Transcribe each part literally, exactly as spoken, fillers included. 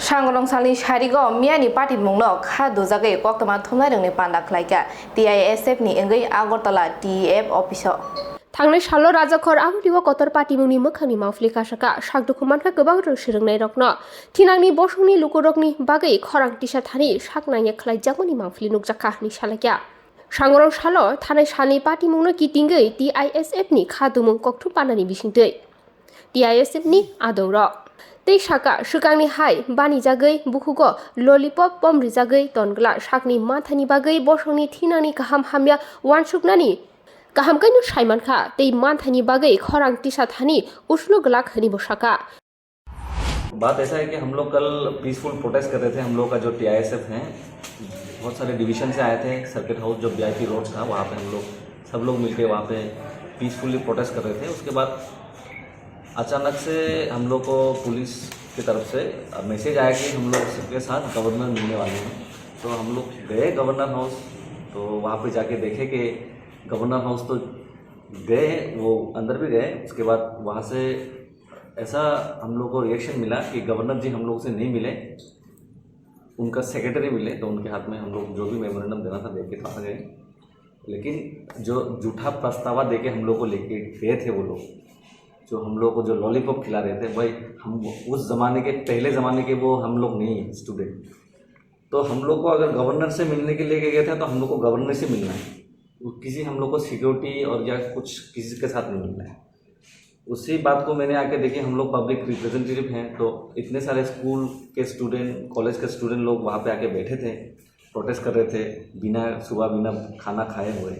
Sangolong salni sarigo miyani patimungno kha dujagwi koktwma thumnairokni panda khlaikha T I S F ni wngwi Agartala T F office-o. Thangnai salo Rajakhor Amulio kotor patimungni mwkhangni mangpili kasaka sak dukhu mankha kwbang rw swrwngnairokno. Thinangni bosongni lukurokni bagwi khorang tisa thani sak nangya khlaijakmani mangpili nukjakha hwnwi salaikha. Sangolong salo thanai salni patimungno kitingwi T I S F ni kha dumung kokthum panani bisingtwi. T I S F ni adongrok. Tei saka, swkangni hai banijagwi bukhugo lollipop pom rijagwi tongla sakni manthani bagwi bosongni thinangni kaham hamya uansuknani kaham kaino saimankha tei manthani bagwi khorang tisa thani uslu glak hwnwi bo saka. बात ऐसा है कि हम लोग कल peaceful protest कर रहे थे। हम लोग का जो टीआईएसएफ है, बहुत सारे डिवीजन से आए थे। सर्किट हाउस जो वीआईपी रोड था, वहाँ पे हम लोग सब लोग मिलके वहाँ पे पीसफुली प्रोटेस्ट कर रहे थे। उसके बाद अचानक से हम लोग को पुलिस की तरफ से मैसेज आया कि हम लोग सबके साथ गवर्नर मिलने वाले हैं। तो हम लोग गए गवर्नर हाउस। तो वहाँ पे जाके देखे कि गवर्नर हाउस तो गए, वो अंदर भी गए। उसके बाद वहाँ से ऐसा हम लोग को रिएक्शन मिला कि गवर्नर जी हम लोग से नहीं मिले, उनका सेक्रेटरी मिले। तो उनके हाथ में हम लोग जो भी मेमोरेंडम देना था, दे के तो आ गए। लेकिन जो झूठा पछतावा दे के हम लोग को लेके गए थे वो लोग, जो हम लोग को जो लॉलीपॉप खिला रहे थे, भाई, हम उस जमाने के, पहले जमाने के वो हम लोग नहीं है स्टूडेंट। तो हम लोग को अगर गवर्नर से मिलने के लिए गया था, तो हम लोग को गवर्नर से मिलना है। वो किसी हम लोग को सिक्योरिटी और या कुछ किसी के साथ नहीं मिलना है। उसी बात को मैंने आके देखी, हम लोग पब्लिक रिप्रेजेंटेटिव हैं, तो इतने सारे स्कूल के स्टूडेंट, कॉलेज के स्टूडेंट लोग वहाँ पे आके बैठे थे, प्रोटेस्ट कर रहे थे, बिना सुबह, बिना खाना खाए हुए।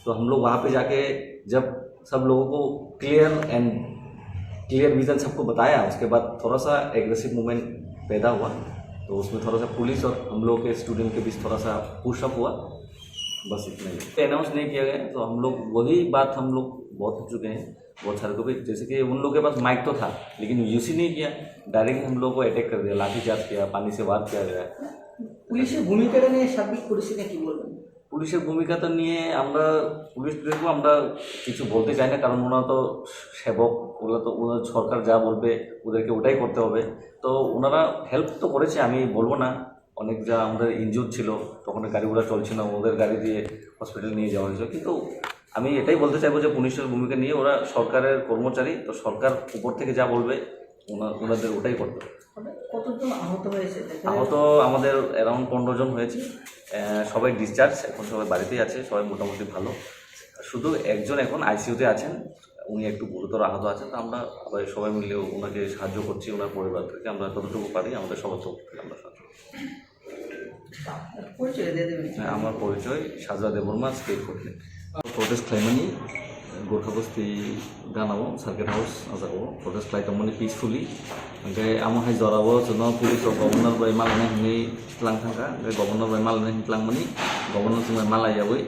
तो हम लोग वहाँ पे जाके जब सब लोगों को क्लियर एंड क्लियर विजन सबको बताया, उसके बाद थोड़ा सा एग्रेसिव मूवमेंट पैदा हुआ। तो उसमें थोड़ा सा पुलिस और हम लोग के स्टूडेंट के बीच थोड़ा सा पुशअप हुआ। बस इतना ही, अनाउंस नहीं किया गया। तो हम लोग वही बात, हम लोग बहुत हो चुके हैं बहुत सारे को भी। जैसे कि उन लोग के पास माइक तो था, लेकिन यूज ही नहीं किया। डायरेक्ट हम लोग को अटैक कर दिया, लाठी चार्ज किया, पानी से वार किया गया। পুলিশের ভূমিকাটা নিয়ে সার্বিক পরিস্থিতি কি বলবেন? পুলিশের ভূমিকাটা নিয়ে আমরা পুলিশদেরকেও আমরা কিছু বলতে চাই না, কারণ ওনারা তো সেবক, ওরা তো, ওনার সরকার যা বলবে ওদেরকে ওটাই করতে হবে। তো ওনারা হেল্প তো করেছে, আমি বলবো না। অনেক যা আমাদের ইনজুর ছিল, তখন গাড়ি ঘোড়া চলছে না, ওদের গাড়ি দিয়ে হসপিটাল নিয়ে যাওয়া হয়েছিল। কিন্তু আমি এটাই বলতে চাইবো যে পুলিশের ভূমিকা নিয়ে, ওরা সরকারের কর্মচারী, তো সরকার উপর থেকে যা বলবে ওনা- ওনাদের ওটাই করতে হবে। মানে কতজন আহত হয়েছে? দেখা যায় আহত আমাদের অ্যারাউন্ড পনেরো জন হয়েছে। আহ, সবাই ডিসচার্জ, এখন সবাই বাড়িতেই আছে, সবাই মোটামুটি ভালো। শুধু একজন এখন আইসিইউতে আছেন, উনি একটু গুরুতর আহত আছেন। তো আমরা আবার সবাই মিলে ওনাকে সাহায্য করছি, ওনার পরিবারকে আমরা যতটুকু পারি আমাদের সবার তরফ থেকে আমরা সাহায্য করছি। পরিচয় দিয়ে দেবেন। হ্যাঁ, আমার পরিচয় Sajra Debbarma, state coordinator. Protest khlaimani Gorkha Basti ganao, circuit house, ah jagao protest khlai tongmani peacefully. Hingke amo hai jorao chwngno police rok governor bai malainai hinwi tlang thangkha, hingke governor bai malainai hinwi tlangmani, governor chwngno malaiyawi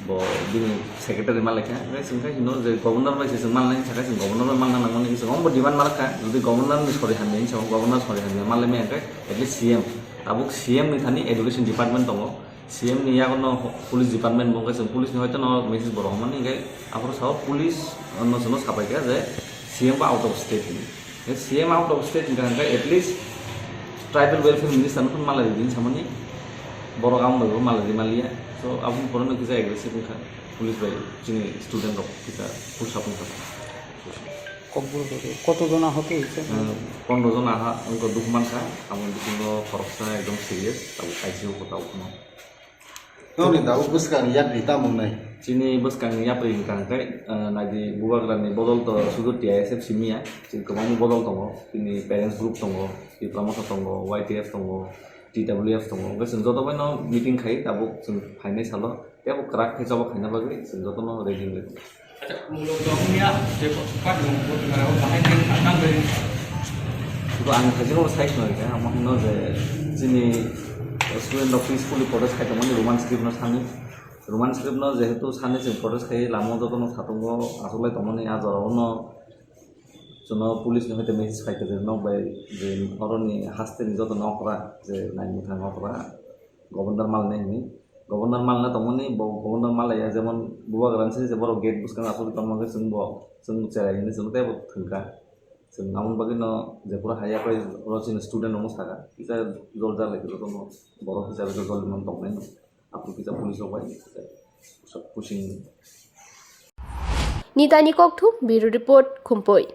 bo bini secretary malaikha, hingke chwngkhe hino je governor bai se chwng malainai sakha, chwng governor bai malna nangmani, chwng omo demand malkha, jodi governor ni sori hamya hinwi sakha, governor sori hamya malaimaya hingke at least C M, tabuk C M ni thani education department tongo, C M ni yago no police department bo hingke chwng police ni hoito no message bo rohormani hingke aphuru sao police no chwngno sapaikha je C M bo out of state hinwi. Hingke C M out of state hingka hingke at least tribal welfare minister no phano malai ridi hinwi samani borok amo bai bo malai ri manliya. So aboni pore no kisa aggressive wngkha police bai chini student rok kisa push up wngkha. Kokborok kotodon ahok khe? Pondro jon aha wngkha dukhu mankha, amo bisingo khoroksa ekdom serious, tabuk I C U o tabuk phano. Nokni tabuk bwskang yapri tamo wngnai? Chini bwskangni yapri hwnkha hwnkhe, ah, naidi bubagrani bodol to sudu T I S F simi ya, chini kwbangma bodol tongo, chini parents group tongo, Tipra Motha tongo, Y T F tongo, T W F tongo, hwnkhe chwng joto baino meeting khai tabuk chwng phainai salo teibo kwrak khe choba khaina bagwi chwng jotono ready wngwi tongo. Acha, munglo tong ya, je ko, pa dong, ko, na, o, bahai, nang, nang, nang, nang. Sudu ang khaji no sai khna khe, amo hino je chini student rok peacefully protest khai tongmani Roman script no sani. Roman script no jehetu sani chwng protest khai lama joto no satungo asolai tongmani a jora o no chwngno police ni hoite message phai kwrwi nok bai je oroni haste ni joto no okra je nai mwthang okra governor malnai hinwi. Governor malna tongmani bo governor malaiya jemon bubagra se je borok gate bwskango asugwi tongma khe chwng bo chwng cherai hinwi chwng teibo thwngkha. Chwng aboni bagwino Jepura haya pai oro chini student rokno saka, kisa jol jar lai jotono borok hisabe jol man tongnai no. Aphuru kisa police rok bai kisa pushing. Nitani Kokthum, Bureau Report, Khumpui.